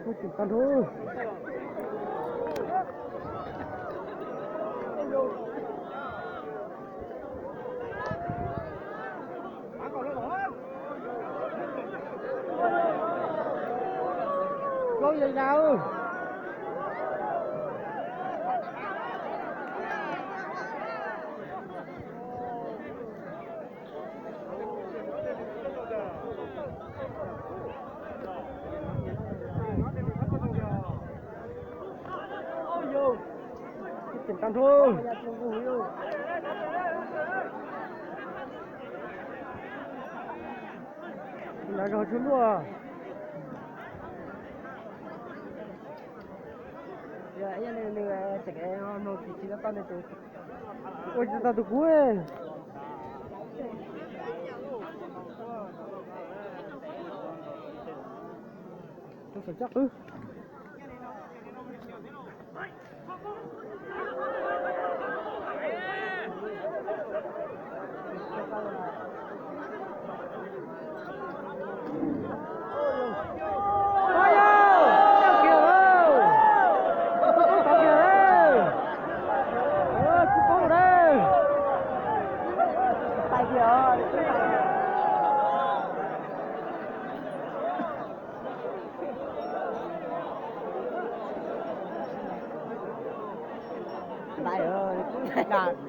Kuj tsis tau nrho. Plaub yau yau. Tseem tag nrho. Nrad zog tshuaj luaj. Ua tsis tau tus kub. Tus saum caj qwb.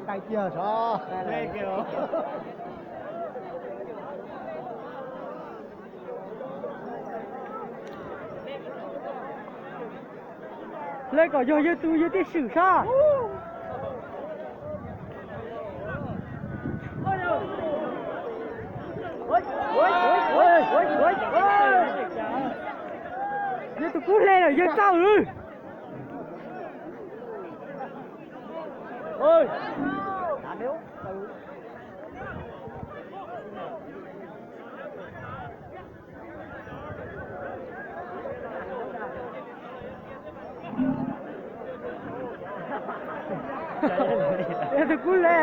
Ntais kiag sov. Hle kom yog yawg tus yawg tij swm sab. Yawg tus kub hle lawm yawg txawj lawm. Yawg tus kub hle,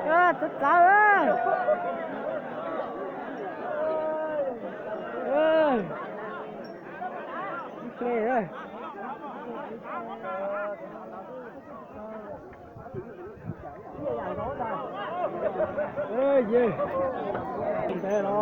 txawv txawv. Hle. Kub hle no.